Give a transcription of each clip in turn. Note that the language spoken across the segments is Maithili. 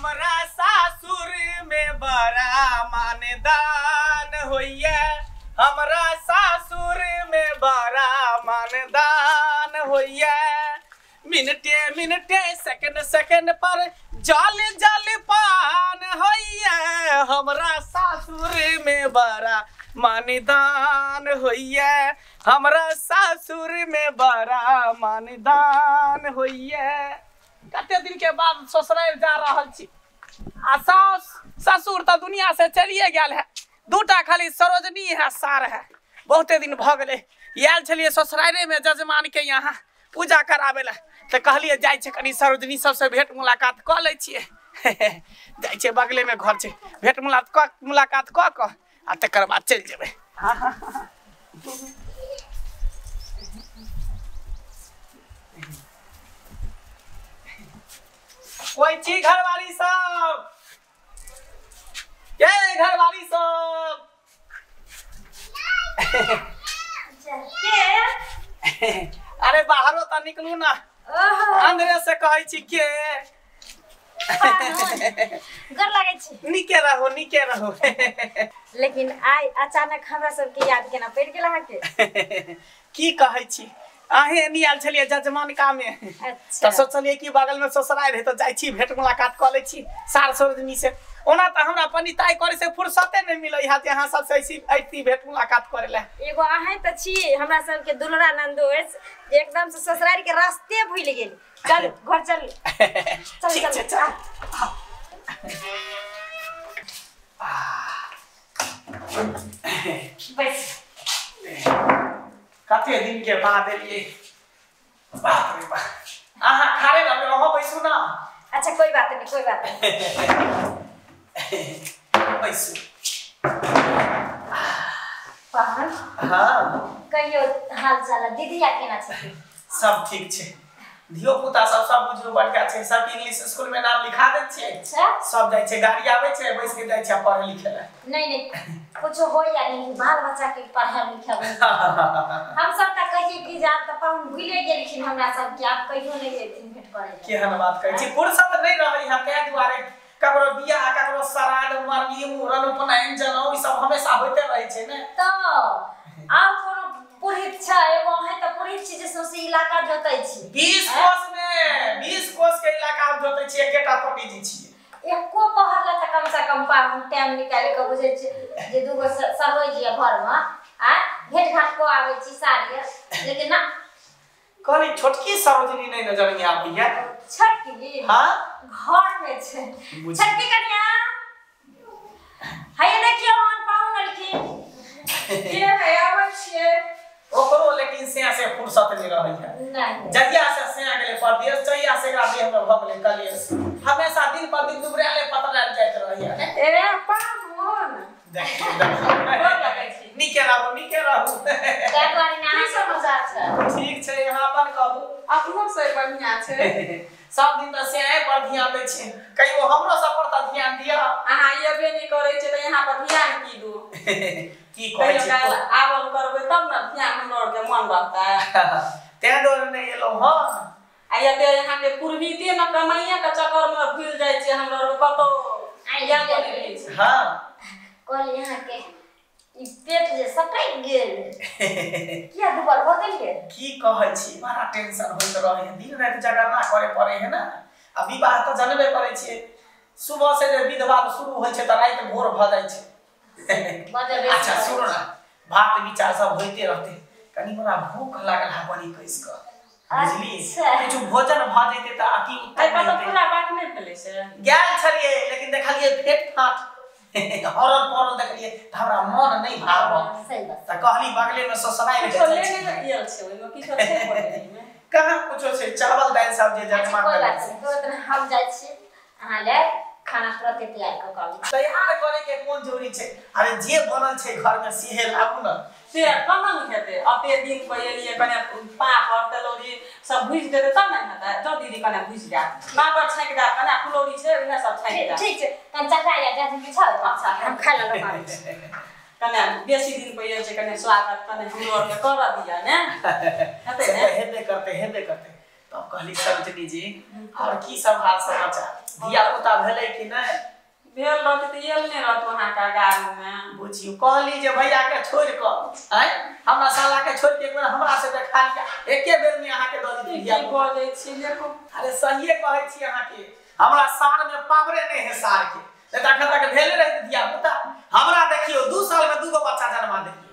हमरा सासुर में बड़ा मानदान होइया, हमरा सासुर में बड़ा मानदान होइया। मिनटे मिनटे सेकंड सेकंड पर जल जल पान होइया, हमरा सासुर में बड़ा मानदान होइया, हमरा सासुर में बड़ा मानदान होइया। कते दिन के बाद ससुराल जा रहल छी आ सास ससुर त दुनिया से चलिए गेल है, दूटा खाली सरोजनी है सार है। बहुते दिन भ गेलै, आयल छलियै ससुराले में जजमान के यहाँ पूजा करावे ला, त कहलियै जाइ छै कनी सरोजनी सबसे भेंट मुलाकात क लै छियै। जाइ छै बगले में घर छै, भेंट मुलाकात क क आ तकर बाद चलि जेबै। कोई छी घरवाली सब? के घरवाली सब? के अरे बाहरो त निकलू ना, अंदरे से कहै छी के गोर लागै छी। नीके रहो नीके रहो। लेकिन आइ अचानक हमरा सबके याद केना पड़ि गेल अहाँके? की कहै छी, अहें एनी आयल छलियै जजमानका में। अच्छा। त सोचलियै कि बगल में ससुराल है त जाइ छी भेंट मुलाकात क लै छी सार सरोजनी से। ओना त हमरा पंडिताई करे से फुर्सते नहीं मिलै है जे अहाँ सबसे ऐसी ऐती भेंट मुलाकात करे ला। एगो अहें त छी हमरा सबके दुलरा नंदोस जे एकदम से ससुराल के रास्ते भूल गेल। चल घर चल। चल चल चल। बस कते दिन के बाद एलियै, बाप रे बाप। अहाँ खारे रहबै, अहाँ बैसू ना। अच्छा कोई बात नहीं कोई बात नहीं, बैसू। पाहन हाँ कहियो हाल चाल दीदी आ केना छथिन? सब ठीक छै, धियो पुता सब सब बुझू बढ़िया छै, सब इंग्लिश स्कूल में नाम लिखा दै छियै। अच्छा। सब जाइ छै, गाड़ी आबै छै, बैस के जाइ छै पढ़े लिखे ला। नहीं नहीं कुछो हो या नहीं, बाल बच्चा के पढ़ाई लिखाई हम सब त कहिए कि जाब त पाहुन भूले गेलखिन हमरा सब के, आप कहियो नहीं एथिन भेंट करे। केहन बात कहै छी, फुर्सत नहीं रहै है तै दुआरे ककरो बियाह ककरो श्राद्ध मरनी मुड़न उपनयन जनउ ई सब हमेशा होइते रहै छै ने। त आर कोनो पुरोहित छै एगो अहें त पुरोहित छी जे सौंसे इलाका जोतै छी। 20 कोस में 20 कोस के इलाका हम जोतै छी, एकेटा पंडित जी छी। एको पहर ला त कम से कम पाहुन टाइम निकालि के बुझै छी जे दूगो सरोज जी घर में आ भेंट घाट को आबै छी सारी, लेकिन ना कहली छोटकी सरोजनी नहीं नजर में आबी है। छोटकी हां घर में छै। छोटकी कन्या हैया देखियो हन पाहुन अलखिन के है आबै छियै। ओकरो लेकिन से से फुर्सत नहीं रहै है। नहीं जहिया से से गेलै परदेश जहिया से एकरा देह में भ गेलै कलेश, हमेशा दिन पर दिन दुबराले पतराल जाइत रहै है। ए पाहुन देखियो देखियो गोर लागै छी। नीके रहू नीके रहू। तै दुआरे ना की समाचार छै? ठीक छै, अहाँ अपन कहू। अपनो से बढ़िया छै। सब दिन त से पर ध्यान दै छी, कहियो हमरो सब पर त ध्यान दिअ। अहाँ एबे नहीं करै छै त यहाँ पर ध्यान की दू? की कहै छी, आवल करबै तब न ध्यान हमरो आर के मन रहतै। तै दुआरे नहि एलहुँ हँ। आ एते यहाँ के पुरहिते न कमाइया के चक्कर में भूल जाइ छै हमरो आर कतौ यादो नहि रहै छै। हाँ कहली यहाँ के ई पेट जे सटक गेल किया दुबर भ गेलियै? की कहै छी, बड़ा टेंशन होइत रहै है, दिन राति जागरणा करे पड़े है ना। आ विवाह त जनबे करै छियै, सुबह से जे विधवा शुरू होइ छै त राति भोर भ जाइ छै। अच्छा सुनू ना, बात विचार सब होइते रहते, कनी बड़ा भूख लागल है बड़ी कस क, बुझलियै? किछु भोजन भ जैते त अति उत्तम। आइ कतौ पूरा बात नहि भेलै से गेल छलियै, लेकिन देखलियै फेट फाट हरल परल देखलियै त हमरा मन नहीं भावल। त कहली बगले में ससुराल किछो लेने ने गेल छै, ओइमे किछो छै पड़े कहाँ कुछो छै, चावल दालि सब जे जजमान। कोई बात नहीं, कोई बात नहीं, हम जाइ छी अहाँ ले खाना तुरंत तैयार क के। तैयार करे के कोन जरूरी छै? अरे जे बनल छै घर में सेहे लाबू न। से केना हेतै, अते दिन पर एलियै कने पापड़ तलौरी सब भुजि देतै तब ने हेतै। जो दीदी कने भुजि देत, पापड़ छाँकि देत, कने फुलौरी छै उएह सब छाँकि देत। ठीक छै तहन चचा या जाथिन किछु। अच्छा हम खाइ लए आबै छी। कने बेसी दिन पर एल छै, कने स्वागत कने हमरो आरके करऽ दिअ ने, हेतै ने? हेबे करतै हेबे करतै। तब कहली सरोजनी जी और की सब हाल समाचार, धिया पुता भेलै कि नहि? भेल रहतै तऽ एल नहि रहतौ अहाँके गाड़ी में। बुझियौ कहली जे भैया के छोड़ कऽ आँय हमरा साला के छोड़ के एक बेर हमरा से देखा लिया, एके बेर में अहाँके दऽ दी धिया। की बजै छी देखो। अरे सहिए कहै छी अहाँके, हमरा सार में पावरे नहि है सार के, नहीं तऽ अखन तक भेले रहै धिया पुता। हमरा देखियौ 2 साल में 2 गो बच्चा जन्मा देलियै।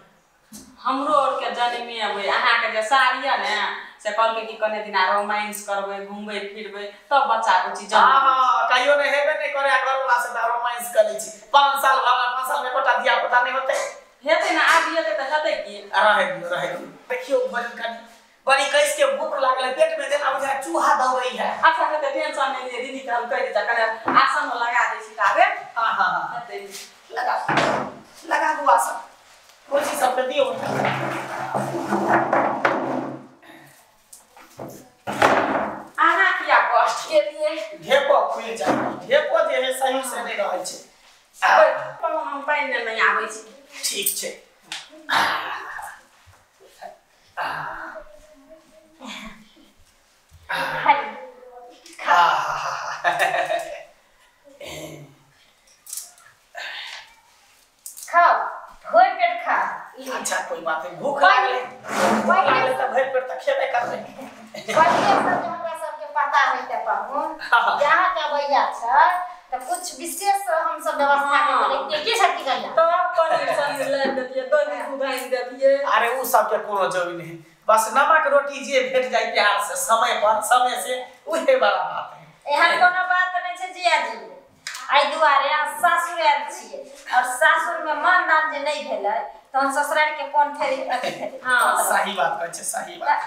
हमरो और के जन्मे अबै अहाँके जे सार यऽ ने से कहलकै कि कने दिना रोमांस करबै घुमबै फिरबै तब बच्चा बुच्ची जन्म। हाँ कहियो नहि हेबे नहि करे, घरवला से तऽ रोमांस करै छी। 5 साल भऽ गेल, 5 साल में एकोटा धिया पुता नहि होतै। हेतै ने, आब हेतै तऽ हेतै की। रहै दियौ रहै दियौ। देखियौ भोजन कनी बड़ी कैस के भूख लागल, पेट में जेना बुझाय चूहा दौड़ै है। अच्छा हेतै, टेंशन नहि लिअ, दीदी के हम कहि दै छी कने आसन लगा दै छी ताबे। हाँ हाँ हाँ हेतै, लगा लगा दू आसन, कुर्सी सब पे दियौ। अहाँ किया कष्ट केलियै? ढेपो खुलि जाइ, ढेपो जे है सही से नहि रहै छै। हम पानि नहि आबै छी। ठीक छै। खाओ भरि पेट खा। अच्छा कोई बात नहीं, भूख लागलै तऽ भरि पेट तऽ खेबे करबै। पहिले सब हमरा सबके पता है ते पाहुन जे अहाँके भैया छै तऽ कुछ विशेष हम सब व्यवस्था करै की शक्ति करिया तऽ पनीर सनीर लाबि देतियै, दही दूध आनि देतियै। अरे उ सबके कोनो जरूरी नहीं, बस नमक रोटी जे भेट जाय प्यार से समय पर समय से उहे बड़ा बात है। एहन कोनो बात नहीं छै जिया जी, एहि दुआरे अहाँ सासुर आयल छियै और सासुर में मान दान जे नहीं भेलै तहन ससुराल के कोन फेरी अथी भेलै। हाँ सही बात कहै छै, सही बात।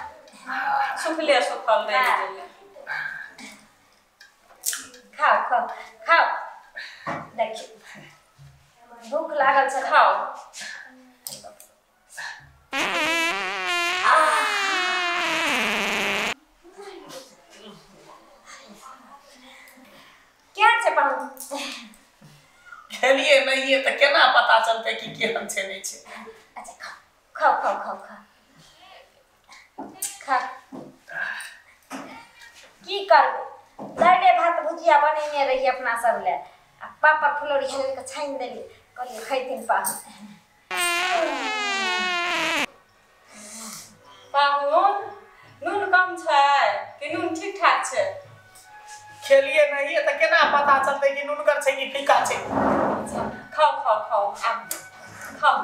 सुखले सुखल रहि गेलै। खाओ खाओ खाओ, देखियौ भूख लागल छै, खाओ। केहन छै पाहुन? खेलिए नहीं है तऽ केना पता चलतै कि केहन छै नहि छै। अच्छा खाओ खाओ खाओ खाओ खा। की करबै, दालि भात भुजिया बनेने रहियै अपना सब ले, आ पापड़ फुलौरी हेल के छानि देलियै, कहलियै खैथिन पाहुन। पाहुन नून कम छै कि नून ठीक ठाक छै? खेलिए नहीं है तऽ केना पता चलतै कि नूनगर छै कि फीका छै। खाओ खाओ खाओ आब खाओ।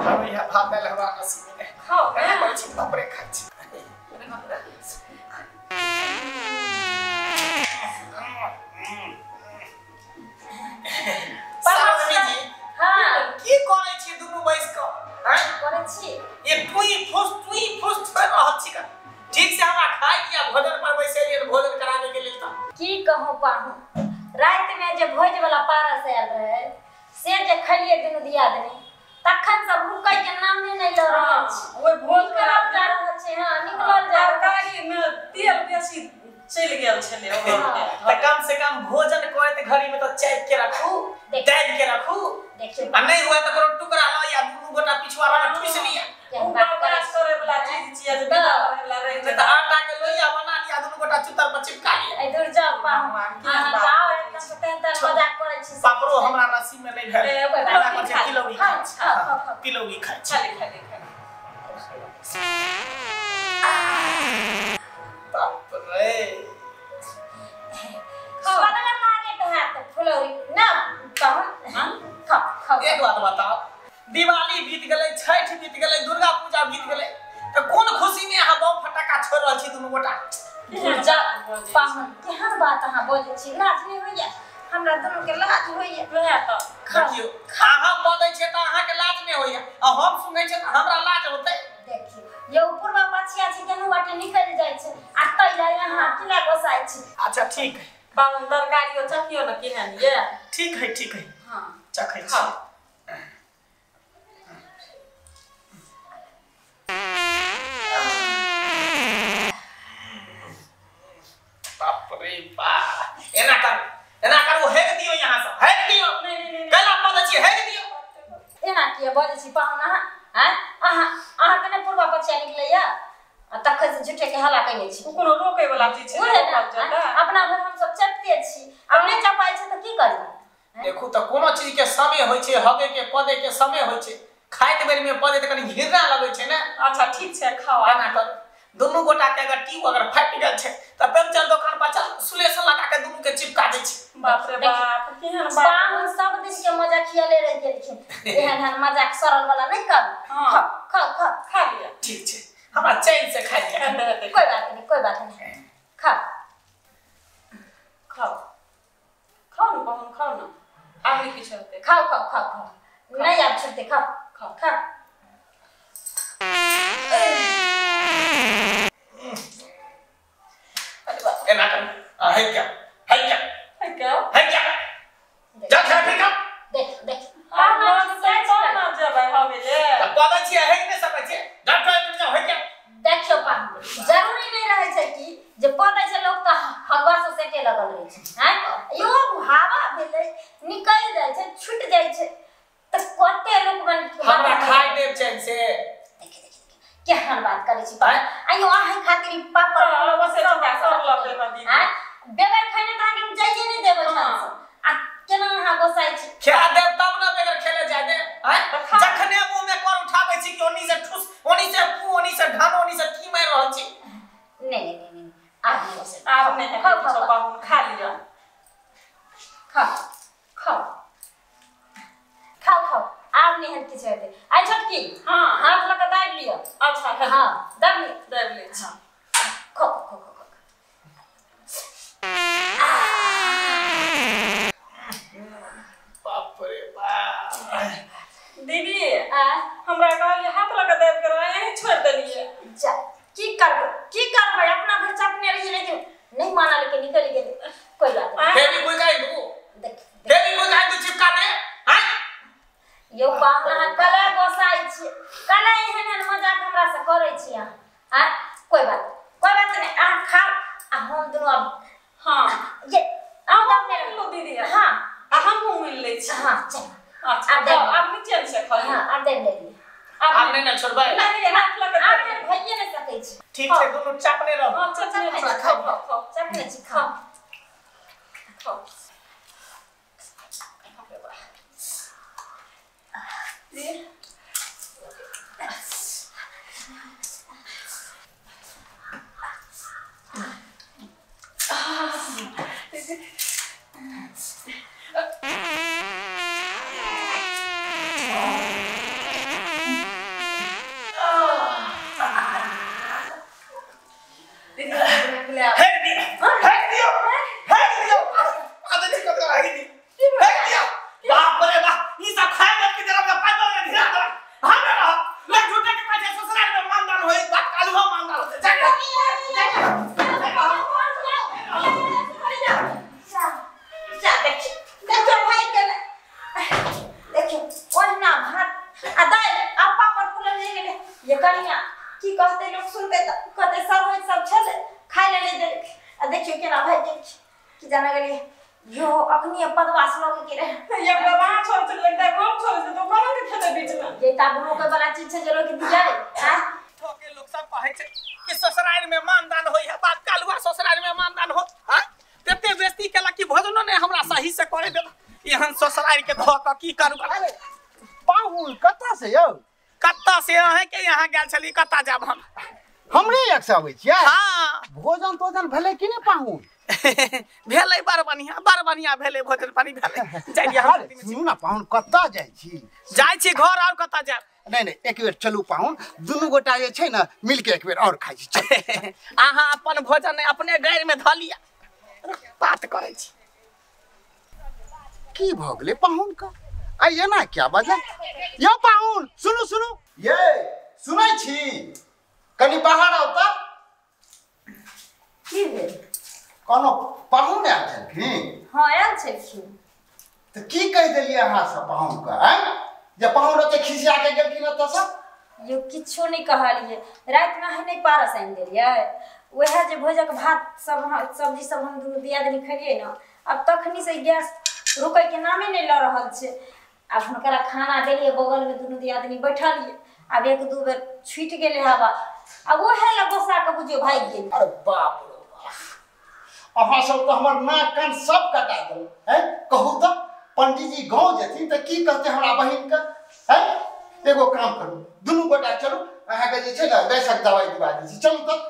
हम यहाँ भात दालि हमरा नसीब नहि। खाओ केना करै छी, पापड़े खाइ छी। सरोजनी जी हाँ की करै छी दुनू बैस कऽ? आँय करै छी ये टुई फुस छोड़ि रहल छी का? ठीक से हमरा खाइ दिया भोजन पर बैसेलियै भोजन कराबै के लेल तऽ। की कहूँ पाहुन, राति में जे भोज वाला पारस आयल रहे से जे खैलियै दुनू दियादनी तखन सब रुकै के नामे नहि लऽ रहल छी। ओहि भोज निकलल जा रहल छै। हाँ निकलल जा रहल। तरकारी में तेल बेसी चलि गेल छलै। तऽ कम से कम भोजन करैत घड़ी में तऽ चापि के रखू, दाबि के रखू। देखियौ आ नहि हुए तऽ कोनो टुकड़ा लऽ या दुनू गोटा पिछुआरा में ठुसि लिअ। ओ बर्दाश्त करे वाला चीज छियै जे बिना करे वाला रहै नहि तऽ आटा के लोइया बना लिअ दुनू गोटा चुतर पर चिपका लिअ। एहि दूर जाउ पाहुन, अहाँ जाउ एकदम से तेहन तेहन मजाक करै छी। पापड़ो हमरा नसीब में नहि भेल। ए, हमरा कहै छै तिलौरी खाइ छी, तिलौरी खाइ छी। खाली खाली खाली। बाप रे स्वदगर लागैत हैत फुलौरी ना पाहुन? हाँ खाओ खाओ। एक बात बताओ, दिवाली बीत गेलै, छठि बीत गेलै, दुर्गा पूजा बीत गेलै, तऽ कोन खुशी में अहाँ बम फटाका छोड़ि रहल छी दुनू गोटा? जाउ पाहुन, केहन बात अहाँ बजै छी, लाज नहि होइया? हमरा दुनू के लाज होइया। वएह तऽ देखियौ अहाँ बजै छियै तऽ अहाँके लाज नहि होइया आ हम सुनै छियै तऽ हमरा लाज होतै। देखियौ यौ पूर्वा पछिया छै केनहु बाटे निकलि जाइ छै आ तै लए अहाँ किला गोसाइ छी। अच्छा ठीक है पाहुन, तरकारियो चखियौ ने केहन ये। ठीक है ठीक है, हाँ चखै छी। खाओ। बाप रे बाप, एना करू एना करू, हेक दियौ यहाँ से, हेक दियौ। नहीं नहीं नहीं कैला बजै छी, हेक दियौ। एना किया बजै छी पाहुन अहाँ? आँय अहाँ अहाँके नहि पूर्वा पछिया निकलैया? आ तखन से झूठे के हल्ला कइने छी। ओ कोनो रोके वाला चीज छै अपना घर हम सब चपते छी, अब नै चपाइ छै त की करी? देखू त कोनो चीज के समय होय छै, हगे के पदे के समय होय छै। खाइत बेर में पदे त कनी घिरना लगै छै ने। अच्छा ठीक छै खाओ। एना कर दुनू गोटा के अगर ट्यूब अगर फाटि गेल छै त पंचर दुकान पर चल सुलेशन लगा के दुनू के चिपका दै छै। बाप रे बाप केहन बात। पाहुन सब दिन के मजाक खियाले रह गेलखिन, एहन एहन मजाक सरल वाला नहीं करू। खा खा खा खा लिया। ठीक छै हमरा चैन से खा लिया। कोई बात नहीं, कोई बात नहीं, खा खाओ खाओ ना पाहुन खाओ ना, आब नहीं किछु हेतै। खाओ खाओ खाओ खाओ, नहीं आब छुटते, खाओ खाओ खा। एना कर है क्या है क्या है क्या है क्या जा खा फिर खा। देख देख हम से ना जेबै हवेले त पदै छियै है नै सकै छियै डॉक्टर लग जाओ है क्या। देखियो पाहुन जरूरी नहीं रहै छै कि जे पदै छै लोक त हवा से सेटे लगल रहै छै। हैं यो हवा भेलै निकल जाइ छै छूट जाइ छै त कते लोक बन हमरा खाइ देब चैन से। देख देख केहन बात करै छी पाहुन। आइयो अहाँ खातिर पापड़ से सब लगे दीदी। हैं बेगर खाने त अहाँके हम जाइए नहीं देबै छन से। आ केना अहाँ गोसाइ छी? खा देब तब न बेगर खेले जाय दे। हैं जखने मुंह में कर उठाबै छी कि ओनी से ठुस ओनी से पू ओनी से ढन ओनी से की मारि रहल छी। नहीं नहीं नहीं आब नहीं गोसाइ, आब नहीं खाओ खाओ पाहुन खा लिअ। खाओ खाओ खाओ खाओ आब नहीं हन किछु हेतै। आइ छोटकी हां हाथ लऽ कऽ दाबि लिअ। अच्छा हां दाबि लिअ, दाबि लै छी। खाओ खाओ खाओ। बाप रे बाप दीदी आ हमरा कहलिए हाथ लगा दाबि के रहे यहीं छोड़ देलिए। जा की करबै की करबै, अपना घर चपने रहिए लेकिन नहीं माना लेके निकल गेलै। कोई बात नहीं। देवी कोई काहे दू देख देवी कोई काहे दू चिपका दे। हां यो पाहुन अहाँ कला गोसाइ छी, कला एहन एहन मजाक हमरा से करै छी अहाँ। हां कोई बात नहीं, अहाँ खाओ आ हम दुनू अब हां ये आओ दाबने लो दीदी। हां आ हमहूँ मिल लै छी। हां चल। अच्छा आब दाबि आब नीचे से खाओ। हां आब दाबि लेलिए। आब नहीं ना छोड़बै। नहीं हाथ लगा आब नहीं भइए नहीं सकै छी। ठीक छै दुनू चापने रहू। हां चपने छी, खाओ खाओ चपने छी, खाओ खाओ। की करू पाहुन कतऽ से यौ? कतऽ से अहाँ के यहाँ गेल छली, कतऽ जाब हम? हमरे एक से अबै छियै। हां भोजन तोजन भेलै कि नै पाहुन? भेलै बड़ बढ़िया, बड़ बढ़िया भेलै भोजन पानी भेलै। जाइ हम सुनू ना पाहुन कतऽ जाइ छी? जाइ छी घर और कतऽ जाब? नहीं नहीं एक बेर चलू पाहुन, दुनू गोटा जे छै ना मिल के एक बेर और खाइ छी। चल अहाँ अपन भोजन अपने गैर में धऽ लिअ, बात करै छी। की भऽ गेलै पाहुन का? आई एना क्या बजलै यौ पाहुन? सुनू सुनू ये सुनै छी कनी बाहर आउ त। की भेल? कोनो पाहुन आयल छलखिन? हां आयल छलखिन। त की कहि देलियै अहाँ सब पाहुन के? आँय जे पाहुन ओते खिसिया के गेलखिन ओतऽ से? यो किछो नहीं कहलिए। रात में अहाँ नहीं पारस आनि देलियै, वएह जे भोजक भात सब सब्जी सब हम दुनू दियादनी खेलियै ना, अब तखनी से गैस रुकै के नामे नहीं लऽ रहल छै। आब हुनकरा खाना देलियै, बगलमे दुनू दियादनी बैठलियै, आब एक दू बेर छूटि गेलै हवा, आ ओहे ला गोसा के बुझियो भागि गेल। अरे बाप रे बाप, अहाँ सब तऽ हमर नाक कान सब कटा देलहुँ। हैं कहू तऽ पंडीजी गाँव जेथिन तऽ की कहते हमरा बहिन के? हैं एगो काम करू, दुनू गोटा चलू, अहाँके जे छै ने गैसक दवाइ दिवा दै छी। चलू तऽ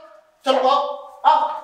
चलू, आउ आउ।